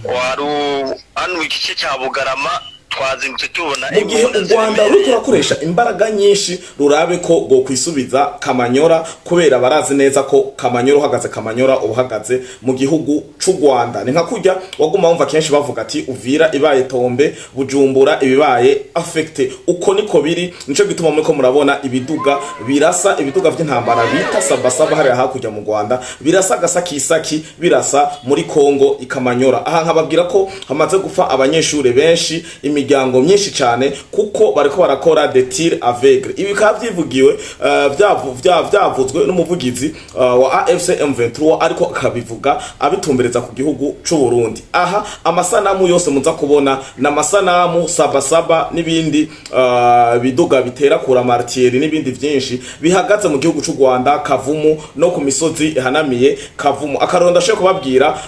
Wari hano igice cya Bugarama, twazindutse tubona Mu gihe imbunda u Rwanda ziremereye. ruriko rurakoresha imbaraga nyinshi rurabe ko rwokwisubiza Kamanyora, kubera barazi neza ko Kamanyora, uhagaze Kamanyora uba uhagaze mu gihugu c'u Rwanda. Ni nka kurya waguma wumva kenshi bavuga ati Uvira ibaye tombe, Bujumbura ibibaye affecté. Uko niko biri. Nico gituma muriko murabona ibiduga birasa, ibiduga vy'intambara bita sabasaba hariya hakurya mu Rwanda, birasa gasakisaki, birasa muri Kongo ikamanyora. Aha nkababwira ko hamaze gupfa abanyeshure benshi, imiryango myinshi cyane, kuko bariko barakora des tirs aveugles. Ibi bikaba vyivugiwe, vyavuzwe n'umuvugizi wa AFC M23, ariko akabivuga abitumbereza ku gihugu c'u Burundi. Aha amasanamu yose muza kubona na amasanamu sabasaba n'ibindi biduga bitera kura martieri n'ibindi vyinshi bihagaze mu gihugu c'u Rwanda, Kavumu no ku misozi ihanamiye Kavumu. Akaronda ashoboye kubabwira,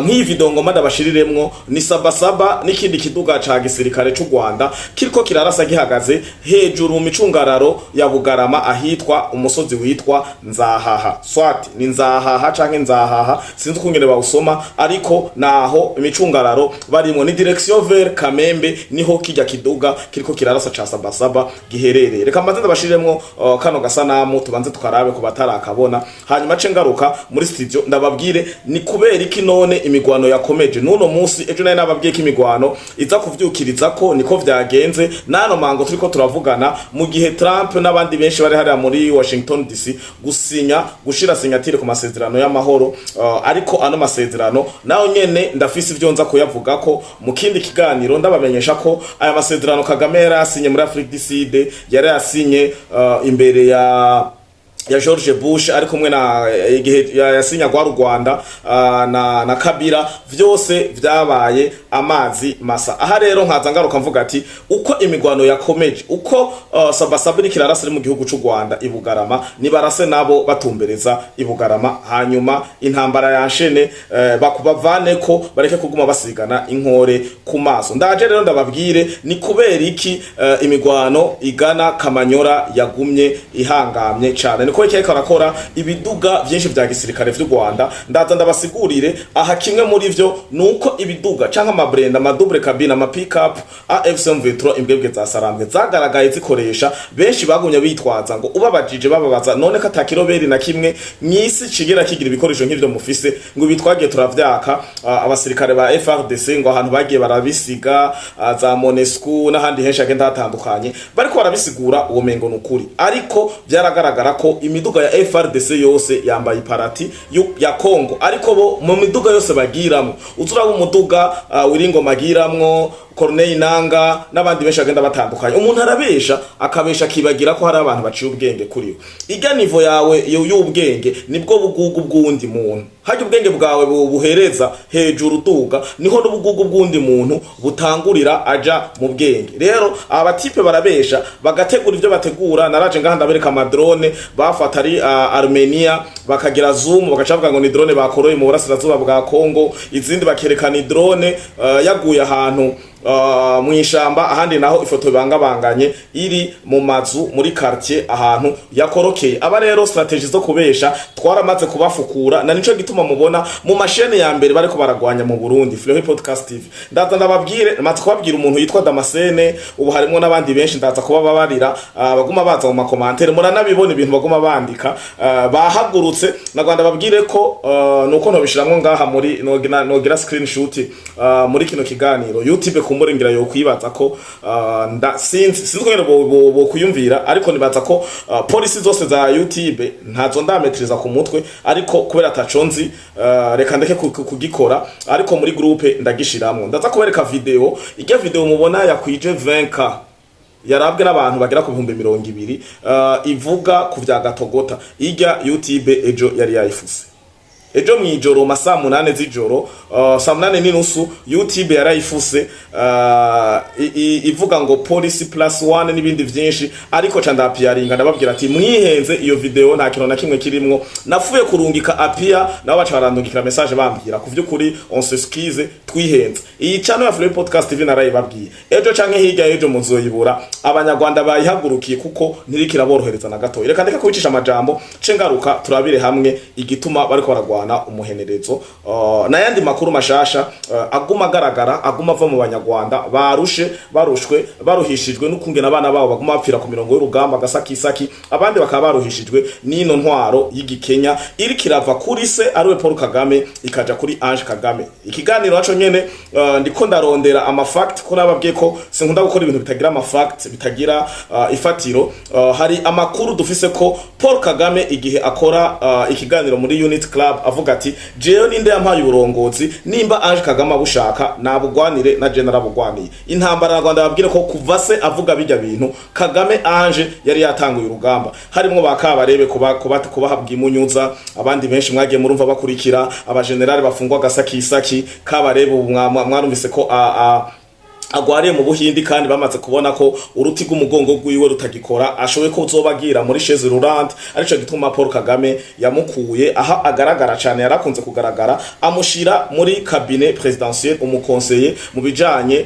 nk'iyi video ngoma ndabashiriremwo, ni sabasaba n'ikindi kiduga ca gisirikare c'u Rwanda kiriko kirarasa gihagaze hejuru mu micungararo ya Bugarama, ahitwa umusozi witwa Nzahaha, swat ni Nzahaha canke Nzahaha, sinzi ukungene bawusoma, ariko naho imicungararo barimwo ni direction vers Kamembe, niho kijya kiduga kiriko kirarasa ca sabasaba giherereye. Reka mbanze ndabashiriremwo kano gasanamu, tubanze tukarabe ku batarakabona, hanyuma ce ngaruka muri studio ndababwire ni kubera iki none imigwano yakomeje n'uno munsi. Ejo nari nababwiye ko imigwano iza kuvyukiriza, ko niko vyagenze. Nano mango turiko turavugana, mu gihe Trump n'abandi benshi bari hariya muri Washington DC gusinya, gushira signature ku masezerano y'amahoro, ariko ano masezerano nayo nyene ndafise ivyo nza kuyavuga ko mu kindi kiganiro. Ndabamenyesha ko aya masezerano Kagame yari yasinye muri Afrique du Sud, yari yasinye imbere ya George Bush, ari kumwe na igihe yasinya rwa Rwanda na Kabila, vyose vyabaye amazi masa. Aha rero nkaza ngaruka mvuga ati uko imigwano yakomeje, uko sabasaba iriko irarasa iri mu gihugu c'u Rwanda ibugarama, nibarase nabo batumbereza ibugarama, hanyuma intambara yanshene, bakubavane ko bareke kuguma basigana inkore ku maso. Ndaje rero ndababwire ni kubera iki imigwano igana Kamanyora yagumye ihangamye cane, niko iki ariko arakora ibiduga vyinshi vya gisirikare vy'u Rwanda. Ndaza ndabasigurire. Aha kimwe muri vyo nuko ibiduga canke amablindés, amadouble cabine, ama pick-up AFC M23, imbwebwe za Sarambwe zagaragaye zikoresha, benshi bagumye bitwaza ngo ubabajije bababaza none ko atakiroberi na kimwe mwisi kigera kigira ibikoresho nk'ivyo mufise, ngo bitwagiye turavyaka abasirikare ba FARDC, ngo ahantu bagiye barabisiga, za MONUSCO n'ahandi henshi hagenda hatandukanye, bariko barabisigura uwo mengo nukuri, ariko vyaragaragara ko imiduga ya FARDC yose yambaye iparati ya Congo. Ariko bo mu miduga yose bagiramwo, uzuraba umuduga Wiringoma agiramwo, Corneille Nanga n'abandi benshi bagenda batandukanye. Umuntu arabesha, akabesha akibagira ko hari abantu baciye ubwenge kuri we. Irya niveau yawe y'ubwenge nibwo bugugu bw'uwundi muntu. Harya ubwenge bwawe buhereza hejuru uduga, niho n'ubugugu bw'undi muntu butangurira aja mu bwenge. Rero aba types barabesha, bagategura ivyo bategura. Naraje ngaha ndabereka amadrone bafata ari Armenia, bakagira zoom, bagaca bavuga ngo ni drone bakoroye mu burasirazuba bwa Congo. Izindi bakerekana drone yaguye ahantu mw'ishamba, ahandi naho ifoto bangabanganye iri mu mazu muri quartier ahantu yakorokeye. Aba rero stratégie zo kubesha twaramaze kubafukura, na nico gituma mubona mu mashene ya mbere bariko baragwanya mu Burundi, Fleury Podcast TV. Ndaza ndababwire, maze kubabwira umuntu yitwa Damascene, ubu harimo n'abandi benshi ndaza kubababarira, baguma baza mu macommentaires, muranabibona ibintu baguma bandika, bahagurutse. Nagwanda babwire ko nuko ntobishiramwo ngaha muri nogira screenshot muri kino kiganiro, YouTube kumbure ngira yo kwibaza ko nda sinzi ko bo kuyumvira, ariko nibaza ko policy zose za YouTube ntazo ndametriza ku mutwe, ariko kubera ataco nzi, reka ndeke kugikora, ariko muri groupe ndagishiramwo. Ndaza kubereka video, irya video mubona yakwije 20K, yarabwe n'abantu bagera ku 20,000, ivuga ku vya Gatogota. Irya YouTube ejo yari yayifuse, ejo mwijoro ma saa 8 z'ijoro, saa 8:30, YouTube yarayifuse, ivuga ngo policy plus one n'ibindi vyinshi. Ariko ca ndapiyaringa, ndababwira ati mwihenze, iyo video nta kintu na kimwe kirimwo. Nafuye kurungika apia, nabo baca barandungikira message bambwira ku vy'ukuri on s'excuse, twihenze. Iyi channel ya Fleury Podcast TV narayibabwiye, ejo canke hirya y'ejo muzoyibura. Abanyarwanda bayihagurukiye kuko ntirikira borohereza na gatoya. Reka ndeke kubicisha amajambo, ce ngaruka turabire hamwe igituma bariko baragwana. aragwana umuhenerezo. N'ayandi makuru mashasha aguma agaragara, aguma ava mu Banyarwanda barushe, barushwe, baruhishijwe n'ukungena abana babo baguma bapfira ku mirongo y'urugamba gasakisaki, abandi bakaba baruhishijwe n'ino ntwaro y'igikenya iriko irava kuri se, ariwe Paul Kagame, ikaja kuri Ange Kagame. Ikiganiro naco nyene, ndiko ndarondera ama fact, ko nababwiye ko sinkunda gukora ibintu bitagira ama fact, bitagira ifatiro. Hari amakuru dufise ko Paul Kagame, igihe akora ikiganiro muri Unity Club, avuga ati: "Jewe ninde yampaye uburongozi? Nimba Ange Kagame abushaka, nabugwanire, na je narabugwaniye intambara." Rwanda babwire ko kuva se avuga bijya bintu, Kagame Ange yari yatanguye urugamba, harimwo ba Kabarebe kuba kuba kubahabwa imunyuza, abandi benshi mwagiye murumva bakurikira, abagenerali bafungwa gasakisaki. Kabarebe ubu mwarumvise ko a agwariye mu Buhindi, kandi bamaze kubona ko uruti rw'umugongo rwiwe rutagikora, ashoboye ko uzobagira muri chaise roulante. Arico gituma Paul Kagame yamukuye aha agaragara cyane, yarakunze kugaragara, amushira muri cabinet présidentiel, umu conseiller mu bijanye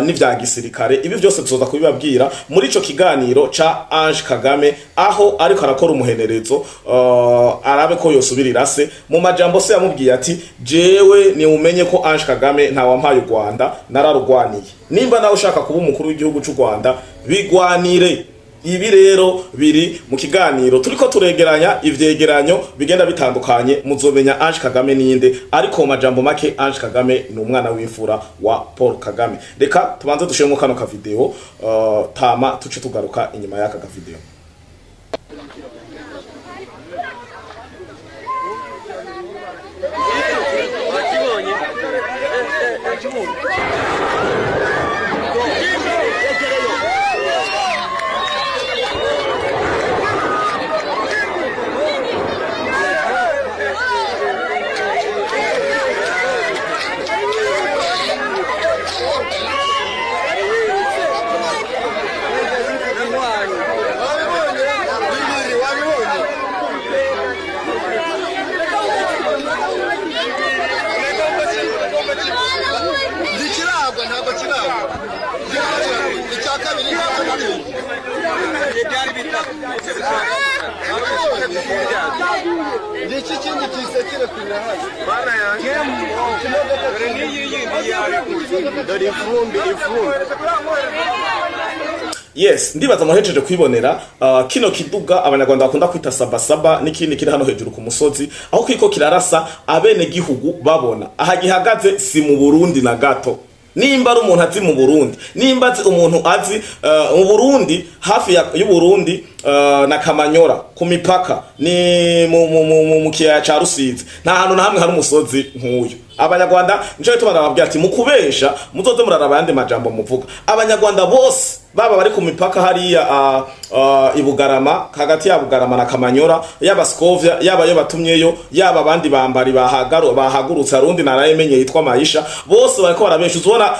n'ivya gisirikare. Ibi byose tuzoza kubibabwira muri ico kiganiro ca Ange Kagame, aho ariko arakora umuhenerezo, arabe ko yosubirira se. Mu majambo se yamubwiye ati: "Jewe ni umenye ko Ange Kagame nta wampaye u Rwanda, nararugwaniye. Nimba nawe ushaka kuba umukuru w'igihugu c'u Rwanda, bigwanire." Ibi rero biri mu kiganiro, turiko turegeranya ivyegeranyo bigenda bitandukanye, muzomenya Ange Kagame ninde. Ariko mu majambo make, Ange Kagame ni umwana w'imfura wa Paul Kagame. Reka tubanze dushiremo kano ka video, tama tuce tugaruka inyuma y'aka ka video. Ntikiragwa, ntabwo kiragwa. Icya kabiri ntabwo nari. Ngiki kindi kisekire hano. Dore ivumbi, ivumbi. Yes, ndibaza muhejeje kwibonera kino kiduga Abanyarwanda bakunda kwita sabasaba, n'ikindi kiri hano hejuru ku musozi, aho kiriko kirarasa abene gihugu babona. Aha gihagaze si mu Burundi na gato. Nimba ari umuntu azi mu Burundi, nimba azi umuntu azi mu Burundi, hafi y'u Burundi na Kamanyora ku mipaka, ni mu kiyaya ca Rusizi, nta hantu na hamwe hari umusozi nk'uyu. Abanyarwanda nico gituma nababwira ati mukubesha muzoze muraraba ayandi majambo muvuga. Abanyarwanda bose, baba bari ku mipaka hariya i Bugarama, hagati ya Bugarama na Kamanyora, yaba Scovia, yaba yo batumyeyo, yaba abandi bambari bahagurutse, arundi narayemenye yitwa Maisha, bose bariko barabesha. Uzobona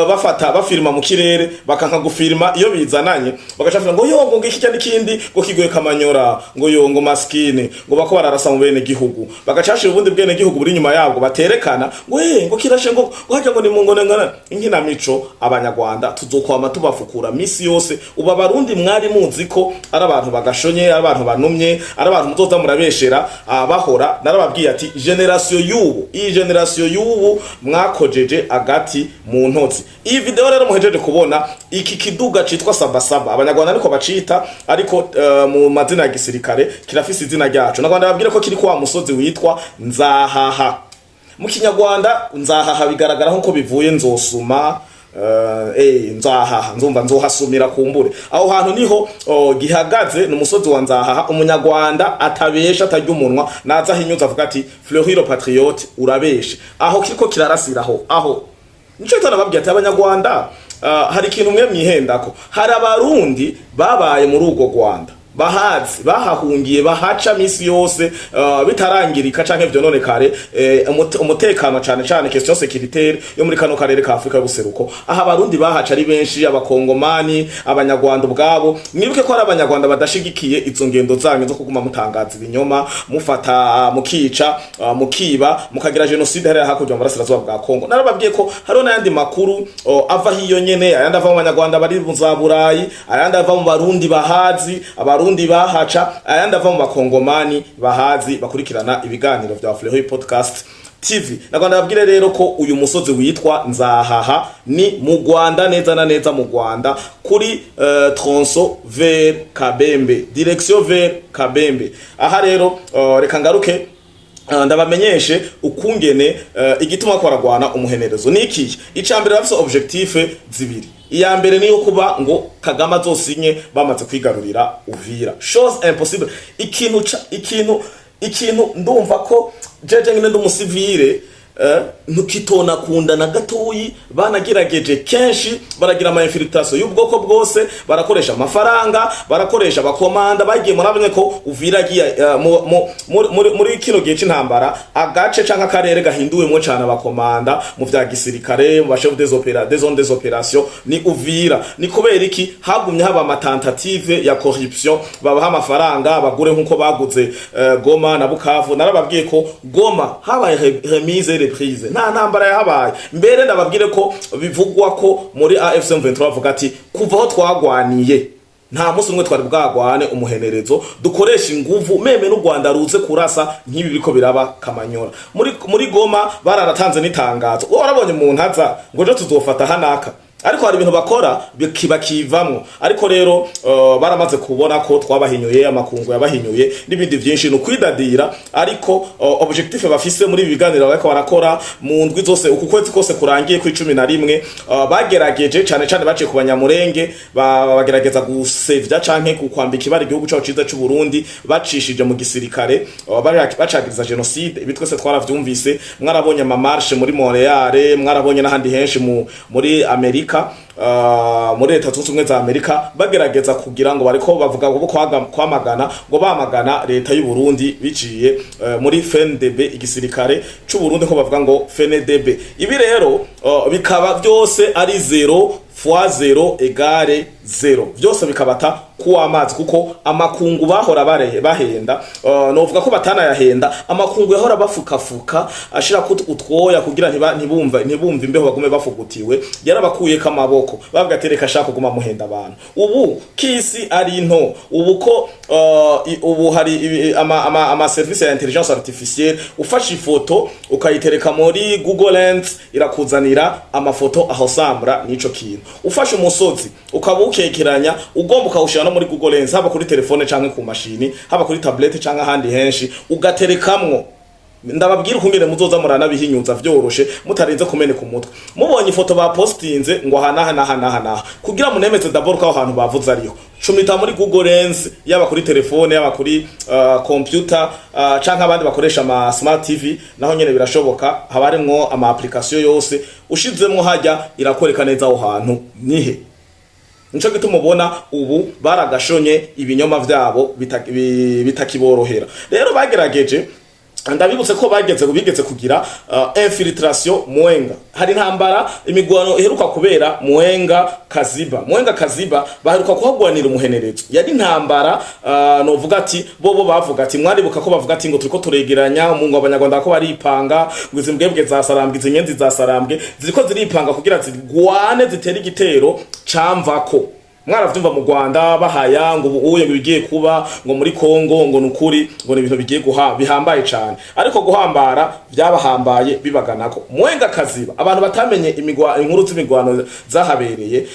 bafata bafirima mu kirere, bakanka gufirima iyo bizananye, bagaca bafirima ngo yo, ngo ngiki n'ikindi, ngo kigoye Kamanyora, ngo yo, ngo maskini, ngo bako bararasa mu bene gihugu, bagacashira ubundi bwene gihugu buri nyuma yabwo baterekana, ngo ngo kirashe, ngo hajya, ngo ni mu ngo ngana inkinamico. Abanyarwanda tuzokwama tubafukura misi yose. Ubu Abarundi mwari muzi ko ari abantu bagashonye, ari abantu banumye, ari abantu muzoza murabeshera bahora. Narababwiye ati génération y'ubu, iyi génération y'ubu mwakojeje agati mu ntozi. Iyi video rero muhejeje kubona, iki kiduga citwa sabasaba, Abanyarwanda niko bacita, ariko mu mazina ya gisirikare kirafise izina ryaco. Nagwanda babwire ko kiri kwa musozi witwa Nzahaha. Mu Kinyarwanda Nzahaha bigaragara nkuko bivuye nzosuma, nzahaha, nzumva nzohasumira kumbure. Aho hantu niho gihagaze, ni umusozi wa Nzahaha. Umunyarwanda atabesha, atarya umunwa, naza ahinyuza avuga ati: "Fleury le Patriote, urabeshe." Aho kiriko kirarasiraho, aho nico gituma nababwiye ati Abanyarwanda, hari ikintu mwe mwihendako. Hari Abarundi babaye muri urwo Rwanda, bahazi, bahahungiye, bahaca misi yose, bitarangirika canke vyononekare, umutekano, cane cane question sécuritaire yo muri kano karere ka Afrika y'ubuseruko. Aha Abarundi bahaca ari benshi, Abakongomani, Abanyarwanda ubwabo. Mwibuke ko ari Abanyarwanda badashigikiye izo ngendo zanyu zo kuguma mutangaza ibinyoma, mufata, mukica, mukiba, mukagira génocide hariya hakurya mu burasirazuba bwa Kongo. Narababwiye ko hariho n'ayandi makuru ava hiyo nyene, ayandi ava mu Banyarwanda bari mu za Burayi, ayandi ava mu Barundi bahazi, Abarundi Barundi bahaca, ayandi ava mu Bakongomani bahazi bakurikirana ibiganiro vya Fleury Podcast TV. Nagomba ndababwire rero ko uyu musozi witwa Nzahaha ni mu Rwanda, neza na neza mu Rwanda, kuri tronçon vers Kabembe, direction vers Kabembe. Aha rero reka ngaruke ndabamenyeshe ukungene igituma ko baragwana umuhenerezo niki. Ica mbere, bafise objectif zibiri. Iya mbere niyo kuba ngo Kagame azosinye bamaze kwigarurira Uvira, chose impossible. Ikintu ndumva ko jeje nyine ndi umusivile ntukitona kunda na gatoyi. Banagerageje kenshi, baragira ama infiltration y'ubwoko bwose, barakoresha amafaranga, barakoresha abakomanda bagiye. Murabonye ko Uvira agiye muri kino gihe c'intambara, agace canke akarere gahinduwemwo cane abakomanda mu vya gisirikare, mu ba chef des zones des opérations, ni Uvira. Ni kubera iki? Hagumye haba ama tentative ya corruption, babaha amafaranga bagure nkuko baguze Goma na Bukavu. Narababwiye ko Goma habaye remise et reprise, nta ntambara yahabaye. Mbere ndababwire ko bivugwa ko muri AFC M23 bavuga ati kuva aho twagwaniye nta munsi umwe twari bwagwane umuhenerezo, dukoresha inguvu, même n'u Rwanda ruze kurasa nk'ibi biriko biraba Kamanyora. Muri Goma bararatanze n'itangazo. Wowe warabonye umuntu aza ngo ejo tuzofata hanaka, ariko hari ibintu bakora bakivamwo. Ariko rero baramaze kubona ko twabahinyuye, amakungu yabahinyuye n'ibindi byinshi, ni ukwidadira. Ariko objectif bafise muri ibi biganiro bariko barakora mu ndwi zose, uku kwezi kose kurangiye ku 11, bagerageje cane cane baciye ku Banyamurenge, bagerageza gusevya canke kukwambika ibara igihugu cyacu ciza c'u Burundi bacishije mu gisirikare, bacagiriza génocide. Ibi twese twaravyumvise, mwarabonye ama marche muri Montreal, mwarabonye n'ahandi henshi muri Amerika, muri Leta Zunze Ubumwe za Amerika, bagerageza kugira ngo bariko bavuga ngo kwamagana, ngo bamagana leta y'u Burundi biciye muri FNDB, igisirikare c'u Burundi, ko bavuga ngo FNDB. Ibi rero bikaba byose ari 0 fois 0 égale 0, byose bikabata kuwa amazi, kuko amakungu bahora bahenda, novuga ko batanayahenda. Amakungu yahora bafukafuka ashira ko utwoya kugira ntibumva imbeho, bagume bafugutiwe, yarabakuyeko amaboko. Bavuga ati reka shaka kuguma muhenda abantu ubu kisi ari nto. Ubu ko ubu hari ama service ya intelligence artificielle, ufashe ifoto ukayitereka muri Google Lens irakuzanira amafoto ahosambra n'ico kintu. Ufashe umusozi ukaba ukekeranya, ugomba ukawushira no muri Google Lens, haba kuri telefone canke ku mashini, haba kuri tablette canke ahandi henshi, ugaterekamwo. Ndababwira ukungene muzoza muranabihinyuza vyoroshe, mutarinze kumeneka umutwe. Mubonye ifoto bapostinze ngo aha naha naha naha naha, kugira munemeze d'abord ko aho hantu bavuze ariho, cumita muri Google Lens, yaba kuri telefone, yaba kuri computer, canke abandi bakoresha ama smart TV naho nyene birashoboka, haba harimwo ama application yose, ushizemwo hajya irakwereka neza aho hantu nihe. Nico gituma ubona ubu baragashonye ibinyoma vyabo bitakiborohera. Rero bagerageje, ndabibutse ko bigeze kugira infiltration Mwenga. Hari intambara, imigwano iheruka kubera Mwenga Kaziba. Mwenga Kaziba baheruka kuhagwanira umuhenerezo, yari intambara novuga ati bobo bavuga ati, mwaribuka ko bavuga ati ngo turiko turegeranya mu ngo Abanyarwanda ko baripanga, ngo izi mbwebwe za Sarambwe, izi nyenzi za Sarambwe ziriko ziripanga kugira zigwane, zitere igitero camvako. Mwaravyumva mu Rwanda bahaya ngo ubu uye ngo bigiye kuba ngo muri Kongo, ngo nukuri ngo ni ibintu bigiye guha bihambaye cane, ariko guhambara byabahambaye bibaganako. Mwenga Kaziba, abantu batamenye imigwa inkuru z'imigwano zahabereye,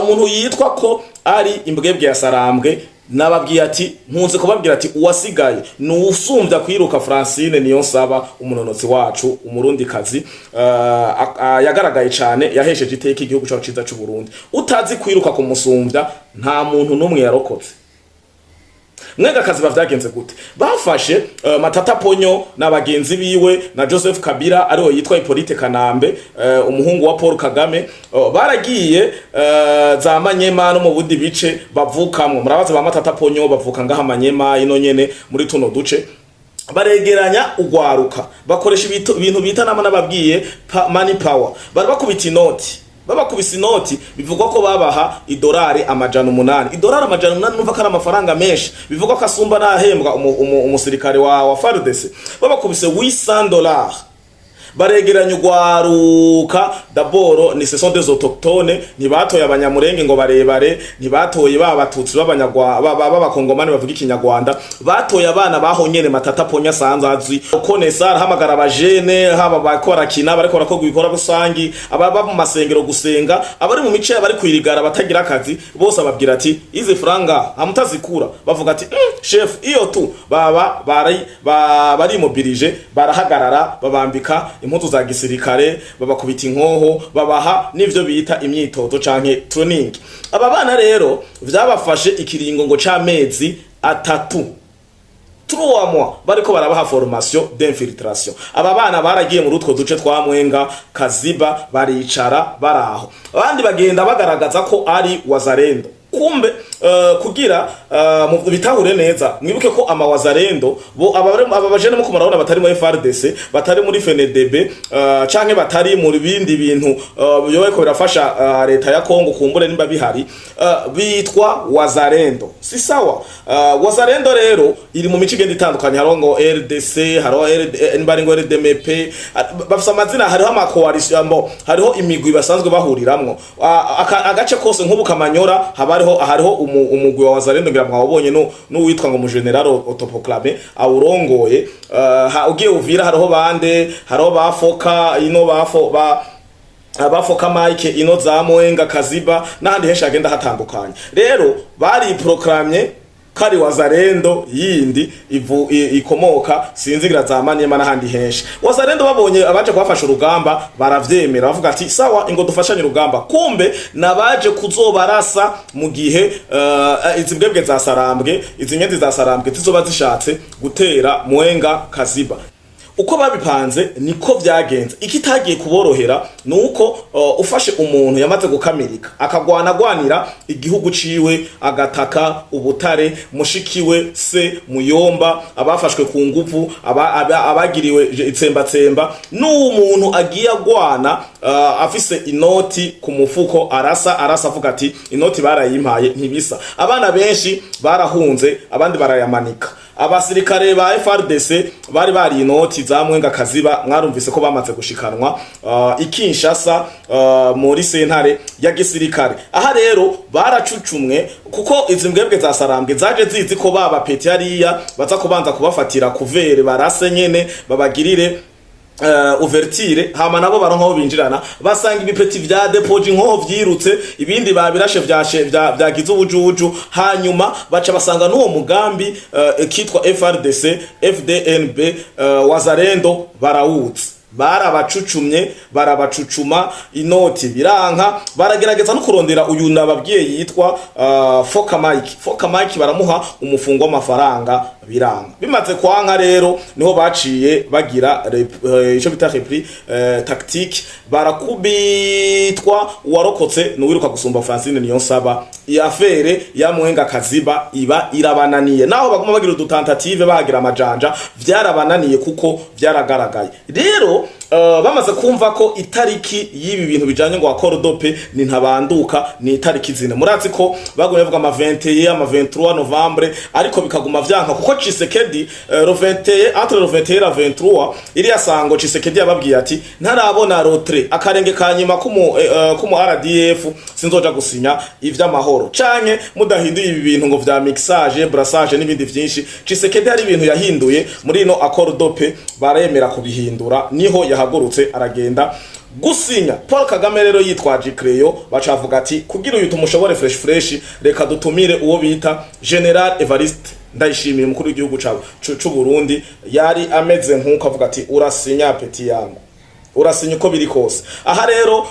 umuntu yitwa ko ari imbwebwe ya Sarambwe, nababwiye ati nkunze kubabwira ati uwasigaye ni usumbya kwiruka Francine niyo nsaba, umunonotsi wacu, Umurundikazi, yagaragaye cyane, yahesheje iteka igihugu cyacu ciza cy'u Burundi. Utazi kwiruka kumusumbya nta muntu n'umwe yarokotse. Mwenga Kaziba vyagenze gute? Bafashe Matata Ponyo na bagenzi biwe na Joseph Kabila, ariwe yitwa Hippolyte Kanambe, umuhungu wa Paul Kagame, baragiye za Manyema no mu bundi bice bavukamwo. Murabaza ba Matata Ponyo bavuka ngaha Manyema ino nyene muri tuno duce. Baregeranya ugwaruka, bakoresha ibintu bita nama nababwiye money power. Bari bakubita inoti, babakubise inoti, bivugwa ko babaha idolari 800. Idolari 800, numva ko ari amafaranga menshi, bivugwa ko asumba nahembwa umusirikare wa FARDC. Babakubise $800. Baregeranya ugwaruka. D'abord ni ce sont des autochtones, ntibatoye Abanyamurenge ngo barebare, ntibatoye ba Batutsi b'abanyagwa b'Abakongomani bavuga Ikinyarwanda, batoye abana baho nyene. Matata Ponya asanzwe azwi konesa, arahamagara abajene, haba bariko barakina, bariko barakorwa ibikorwa rusangi, ababa mu masengero gusenga, abari mu mice, abari kwirigara, batagira akazi bose, ababwira ati: "Izi franga hamutazikura." Bavuga ati: chef, iyo tu." Baba bari barimobilije, barahagarara, babambika impuzu za gisirikare, babakubita inkoho, babaha n'ivyo bita imyitozo canke training. Aba bana rero vyabafashe ikiringo ngo c'amezi 3, 3 mois, bariko barabaha formation d'infiltration. Aba bana baragiye muri utwo duce twa Mwenga, Kaziba, baricara baraho, abandi bagenda bagaragaza ko ari Wazalendo. Kumbe kugira bitahure neza, mwibuke ko ama Wazalendo bo aba bajene muko murabona batari muri FARDC, batari muri FNDB, canke batari muri bindi bintu byoba ko birafasha leta ya Kongo, kumbure nimba bihari, bitwa Wazalendo, si sawa? Wazalendo rero iri mu mico igenda itandukanye. Hariho ngo RDC, hariho RD, nimba ari ngo RDMP, bafise amazina, hariho ama coalition mbo, hariho imigwi basanzwe bahuriramwo. Agace kose nk'ubu Kamanyora haba hariho umugwi wa Wazalendo, ngira mwawubonye, no n'uwitwa ngo mu général autoproclamé awurongoye. Ugiye Uvira hariho bande, hariho bafoka ino bafo ba abafoka Mike ino za Mwenga, Kaziba n'ahandi henshi hagenda hatandukanye. Rero bari proclamé kari Wazalendo yindi ivu ikomoka sinzigira za Maniema n'ahandi henshi. Wazalendo babonye abaje kubafasha urugamba, baravyemera, bavuga ati: "Sawa, ingo dufashanye urugamba." Kumbe nabaje kuzobarasa mu gihe izi mbwebwe za Sarambwe, izi nyenzi za Sarambwe zizoba zishatse gutera Mwenga, Kaziba. Uko babipanze niko vyagenze. Ikitagiye kuborohera nuko ufashe umuntu yamaze gukamirika, akagwana agwanira igihugu ciwe, agataka ubutare, mushikiwe se muyomba, abafashwe ku nguvu, abagiriwe itsembatsemba, n'uwo muntu agiye agwana afise inoti ku mufuko, arasa arasa avuga ati: "Inoti barayimpaye." Ntibisa. Abana benshi barahunze, abandi barayamanika. Abasirikare ba FARDC bari bari inoti za Mwenga, Kaziba, mwarumvise ko bamaze gushikanwa ikinshasa muri sentare ya gisirikare. Aha rero baracucumwe, kuko izi mbwebwe za Sarambwe zaje zizi ko baba peti hariya baza kubanza kubafatira kuvere, barase nyene, babagirire ouverture, hama nabo baronka aho binjirana. Basanga ibipeti vya depoje inkoho vyirutse, ibindi babirashe vyashe vyagize ubujuju. Hanyuma baca basanga n'uwo mugambi kitwa FARDC, FDNB, Wazalendo barawuzi, barabacucumye, barabacucuma inoti biranka. Baragerageza no kurondera uyu nababwiye yitwa Foka Mike. Foka Mike baramuha umufungo w'amafaranga, biranga. Bimaze kwanka rero niho baciye bagira ico bita repli tactique, barakubitwa. Uwarokotse nuwiruka gusumba Francine Niyonsaba. Affaire ya Mwenga, Kaziba iba irabananiye. Naho baguma bagira udu tentatives, bagira amajanja, vyarabananiye kuko vyaragaragaye. Rero bamaze kumva ko itariki y'ibi bintu bijanye ngo accord de paix ni ntabanduka, ni itariki 4. Murazi ko bagumye bavuga ama 21, ama 23 novembre, ariko bikaguma vyanka, kuko Tshisekedi le 21, entre le 21 na 23 iriya sango, Tshisekedi yababwiye ati: "Ntarabona rotre akarenge kanyuma kumu RDF, sinzoja gusinya ivy'amahoro canke mudahinduye ibi bintu ngo vya mixage, brassage n'ibindi vyinshi." Tshisekedi hari ibintu yahinduye muri ino accord de paix, baremera kubihindura, niho yahagurutse aragenda gusinya. Paul Kagame rero yitwaje icreyo, bacavuga ati: "Kugira uyu tumushobore fresh fresh, reka dutumire uwo bita Général Evariste Ndayishimiye, umukuru w'igihugu c'u Burundi." Yari ameze nk'uko avuga ati: "Urasinya, petit yangu, urasinya uko biri kose." Aha rero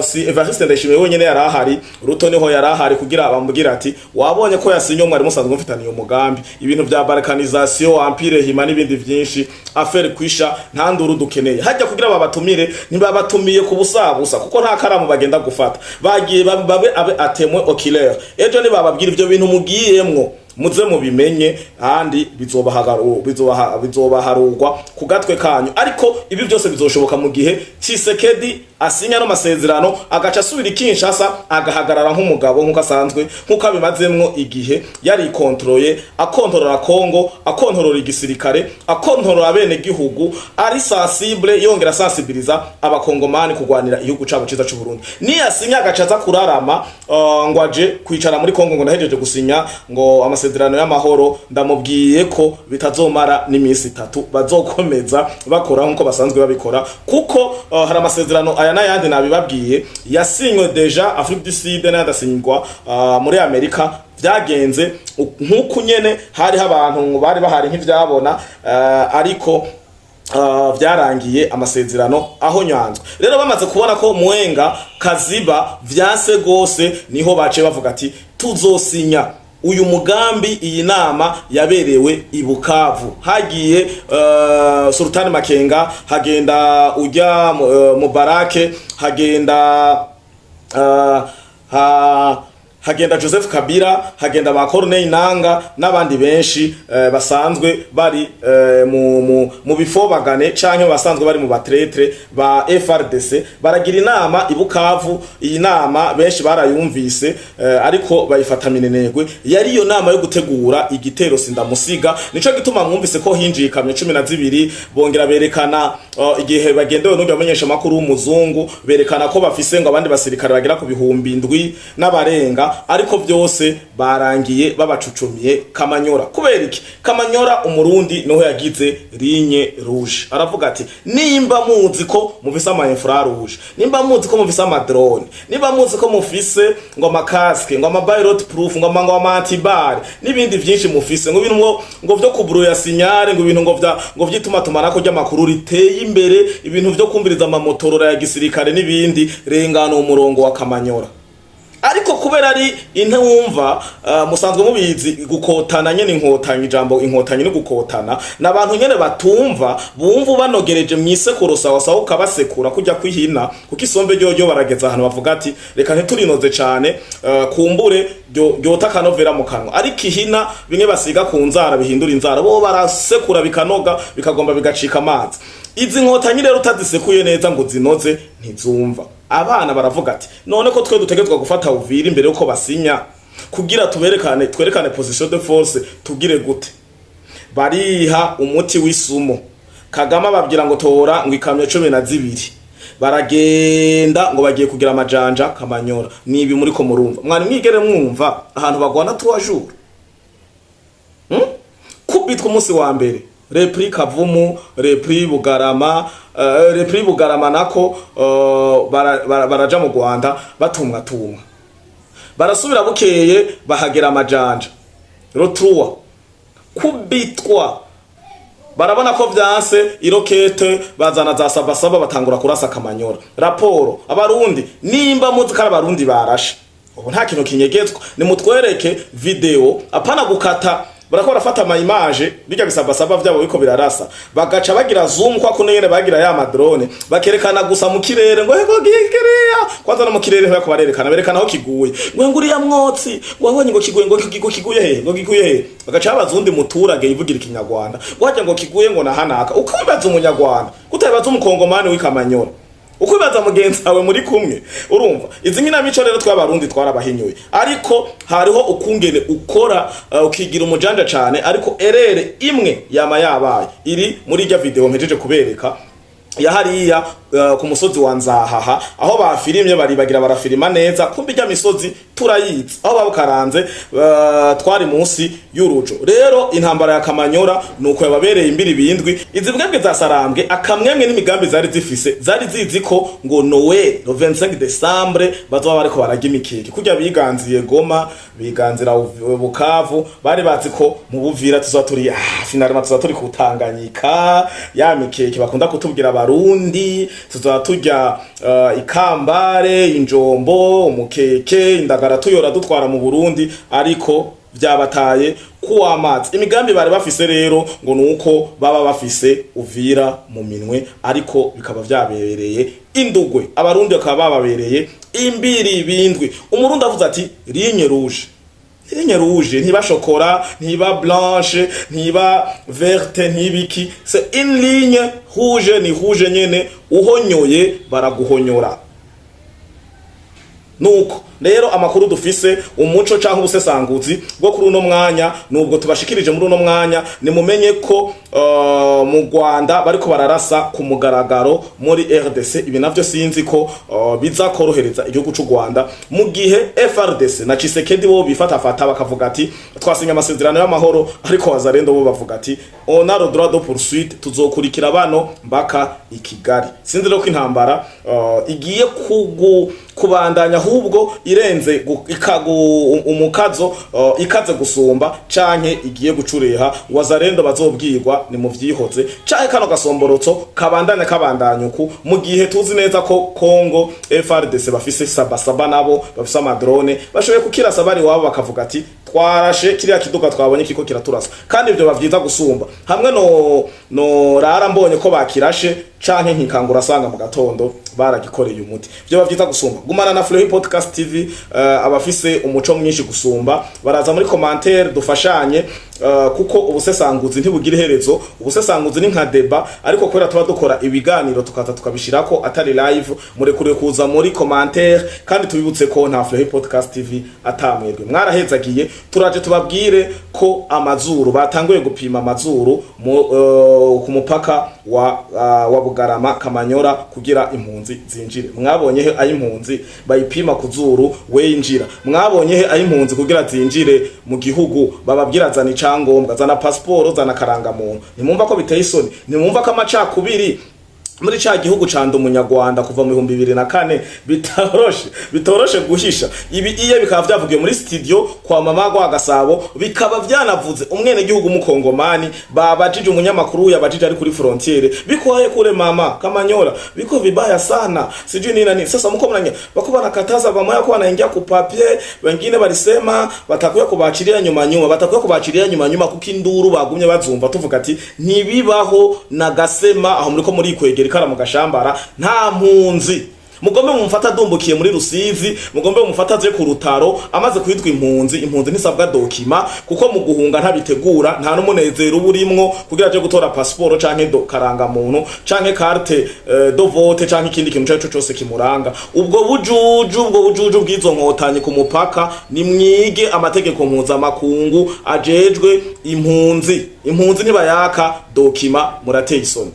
si Evariste Ndayishimiye wenyene yari ahari, Ruto niho yari ahari, kugira bamubwira ati: "Wabonye ko yasinye, mwari musanzwe mufitaniye umugambi, ibintu vya balkanisation, empire hima n'ibindi vyinshi, affaire kwisha, nta nduru dukeneye hajya." Kugira babatumire, ntibabatumiye ku busabusa, kuko nta karamu bagenda gufata, bagiye babe abe a témoin oculaire. Ejo nibababwira ivyo bintu mugiyemwo, muze mubimenye, ahandi bizobaharurwa ku gatwe kanyu. Ariko ibi byose bizoshoboka mu gihe Tshisekedi Asinya no masezerano, agaca asubira i Kinshasa, agahagarara nk'umugabo nk'uko asanzwe, nk'uko abimazemwo igihe yarikontroye, akontorora Kongo, akontorora igisirikare, akontorora abene gihugu, ari sensible, yongera sensibiliza abakongomani kugwanira igihugu cabo ciza c'u Burundi. Niyasinya agaca aza kurarama, ngo aje kwicara muri Kongo, ngo ndahejeje gusinya ngo amasezerano y'amahoro, ndamubwiye ko bitazomara n'iminsi 3, bazokomeza bakora nkuko basanzwe babikora, kuko hari amasezerano aya n'ayandi nabibabwiye yasinywe déjà Afrique du Sud, n'ayandi asinywa muri Amerika. Vyagenze nk'uku nyene, hariho abantu bari bahari nk'ivyabona, ariko vyarangiye amasezerano aho nyanzwe. Rero bamaze kubona ko Mwenga Kaziba vyanse gose, niho bace bavuga ati tuzosinya uyu mugambi. Iyi nama yaberewe i Bukavu, hagiye Sultani Makenga, hagenda ujya Mubarake, hagenda hagenda Joseph Kabila, hagenda ba Corneille Nanga n'abandi benshi basanzwe bari mu bifobagane canke basanzwe bari mu ba traîtres ba FARDC. Baragira inama i Bukavu. Iyi nama benshi barayumvise, ariko bayifata minenegwe. Yari iyo nama yo gutegura igitero sindamusiga. Nico gituma mwumvise ko hinjiye ikamyo 12, bongera berekana igihe bagendewe n'urya menyesha makuru w'umuzungu, berekana ko bafise ngo abandi basirikare bagera ku 7000 n'abarenga, ariko byose barangiye babacucumiye Kamanyora. Kubera iki? Kamanyora umurundi niho yagize ligne rouge, aravuga ati nimba muzi ko mufise ama infrarouge, nimba muzi ko mufise ama drone, nimba muzi ko mufise ngo ama casque, ngo ama bulletproof, ngo ama anti-balles n'ibindi vyinshi mufise, ngo ibintu ngo vyo kubruya signal, ngo ibintu ngo vya ngo vy'itumatumanako ry'amakuru riteye imbere, ibintu vyo kumviriza amamotorora ya gisirikare n'ibindi, rengana umurongo wa Kamanyora. Ariko kubera ari intumva, musanzwe mubizi gukotana nyene, inkotanyi, ijambo inkotanyi ni gukotana, n'abantu nyene batumva, bumva banogereje mwisekuro sawa sawa, ukabasekura kujya kwihina, kuko isombe ryoryo barageza ahantu bavuga ati reka ntiturinoze cane, kumbure ryota akanovera mu kanwa. Ariko ihina bimwe basiga ku nzara bihindura inzara, bo barasekura bikanoga, bikagomba bigacika amazi. Izi nkotanyi rero utazisekuye neza ngo zinoze ntizumva. Abana baravuga ati none ko twe dutegerezwa gufata Uvira imbere yuko basinya, kugira tuberekane, twerekane position de force, tugire gute? Bariha umuti w'isumo. Kagame ababwira ngo tora ngo ikamyo 12, baragenda ngo bagiye kugira amajanja Kamanyora. Nibi muri ko murumva, mwari mwigere mwumva ahantu bagwana 3 jours? Kubitwa umunsi wa mbere, repli Kavumu, repli Bugarama, repli Bugarama nako, baraja mu Rwanda batumwa tumwa, barasubira bukeye bahagera amajanja rotrua kubitwa, barabona ko vyanse, irokete bazana za sabasaba, batangura kurasa Kamanyora. Raporo abarundi, nimba muzi ko ari abarundi barashe, ubu nta kintu kinyegetswa, nimutwereke video, apana gukata. Barako barafata ama image bijya bisabasaba vyabo biko birarasa, bagaca bagira zoom kwa kuno nyene bagira ya ma drone, bakerekana gusa mu kirere ngo hego gikiriya. Kwanza no mu kirere ntibako barerekana, berekana aho kiguye, ngo nguriya mwotsi, ngo wabonye ngo kiguye, ngo kiguye he, ngo kiguye he? Bagaca babaza uwundi muturage yivugira ikinyarwanda, ngo hajya ngo kiguye ngo nahanaka. Uko bibaza umunyarwanda, kutabibaza umukongomani w'ikamanyora, uko bibaza mugenzi wawe muri kumwe. Urumva izi nkinamico rero tw'abarundi twarabahinyuye, ariko hariho ukungene ukora, ukigira umujanja cane, ariko erreur imwe yama yabaye iri muri irya video mpejeje kubereka ya hariya, ku musozi wa Nzahaha, aho bafirimye baribagira barafirima neza, kumbe irya misozi turayizi aho babukaranze, twari munsi y'urujo. Rero intambara ya Kamanyora nuko yababereye imbiri bindwi. Izi bwebwe za Sarambwe, akamwemwe n'imigambi zari zifise, zari zizi ko ngo Noël le 25 décembre bazoba bariko bararya imikeke kurya biganziye Goma, biganzira Bukavu. Bari bazi ko mu Buvira tuzoba turi, finalement tuzoba turi ku Tanganyika, ya mikeke bakunda kutubwira abarundi, tuzoba turya ikambare, injombo, umukeke, indagara, tuyora dutwara mu Burundi. Ariko vyabataye kuwamazi. Imigambi bari bafise rero ngo nuko baba bafise Uvira mu minwe, ariko bikaba vyabereye indugwe, abarundi bakaba bababereye imbiri bindwi. Umurundi avuze ati ligne rouge. Ligne rouge ntiba chocolat, ntiba blanche, ntiba verte, ntibiki, c'est une ligne rouge, ni rouge nyene, uhonyoye baraguhonyora. Nuko rero amakuru dufise, umuco canke ubusesanguzi bwo kuri uno mwanya, nubwo tubashikirije muri uno mwanya, nimumenye ko mu Rwanda bariko bararasa ku mugaragaro muri RDC. Ibi navyo sinzi ko biza korohereza igihugu c'u Rwanda, mu gihe FARDC na Tshisekedi bo bifatafata bakavuga ati twasinye amasezerano y'amahoro, ariko Wazalendo bo bavuga ati on a le droit de poursuite, tuzokurikira bano mbaka i Kigali. Sinzi rero ko intambara igiye kubandanya ahubwo irenze umukazo, ikaze gusumba, canke igiye gucureha. Wazalendo bazobwirwa ni mu vyihoze, canke kano gasomborotso kabandanya kabandanya uku, mu gihe tuzi neza ko Congo FARDC bafise sabasaba, nabo bafise ama drone, bashoboye kukirasa bari wabo, bakavuga ati twarashe kiriya kiduga twabonye kiko kiraturasa. Kandi ivyo bavyiza gusumba hamwe no rara mbonye ko bakirashe, canke nkikangura asanga mu gatondo baragikoreye umuti, byo bavyiza gusumba. Gumana na Fleury Podcast TV. Abafise umuco mwinshi gusumba baraza muri commentaire dufashanye, kuko ubusesanguzi ntibugira iherezo. Ubusesanguzi ni nka débat, ariko kubera tuba dukora ibiganiro tukaza tukabishirako atari live, murekure kuza muri commentaire. Kandi tubibutse ko nta Fleury Podcast TV atamwebwe. Mwarahezagiye. Turaje tubabwire ko amazuru batanguye gupima amazuru ku mupaka wa Bugarama Kamanyora kugira impunzi zinjire. Mwabonye he ay'impunzi bayipima ku zuru winjira? Mwabonye he ay'impunzi kugira zinjire mu gihugu bababwira zana icyangombwa, zana pasiporo, zana karangamuntu? Ntimwumva ko biteye isoni? Ntimwumva ko amacakubiri muri ca gihugu canda umunyarwanda kuva mu 2004 bitoroshe guhisha? Ibi iye bikaba vyavugiwe muri studio kwa mama gwa Gasabo, bikaba vyanavuze umwene gihugu mukongomani. Babajije umunyamakuru, yabajije ari kuri frontière, bikwaye kule mama Kamanyola, biko vibaya sana, sijui nini na nini. Sasa mko mnanya bako banakataza bamoya ko wanaingia ku papier, wengine balisema batakuya kubachilia nyuma nyuma, batakuya kubachilia nyuma nyuma, kuko induru bagumye bazumva. Tuvuga ati ntibibaho na gasema aho muriko muri kwegera ikara mu gashambara. Nta mpunzi mugombe mumufata adumbukiye muri Rusizi, mugombe mumufata aje ku rutaro amaze kwitwa impunzi. Impunzi ntisabwa document, kuko mu guhunga ntabitegura, nta n'umunezero uba urimwo kugira aje gutora pasiporo canke do karangamuntu canke carte de vote canke ikindi kintu cyo cyose kimuranga. Ubwo bujuju bw'izo nkotanyi ku mupaka, nimwige amategeko mpuzamakungu ajejwe impunzi. Impunzi ntibayaka document. Murateye isoni.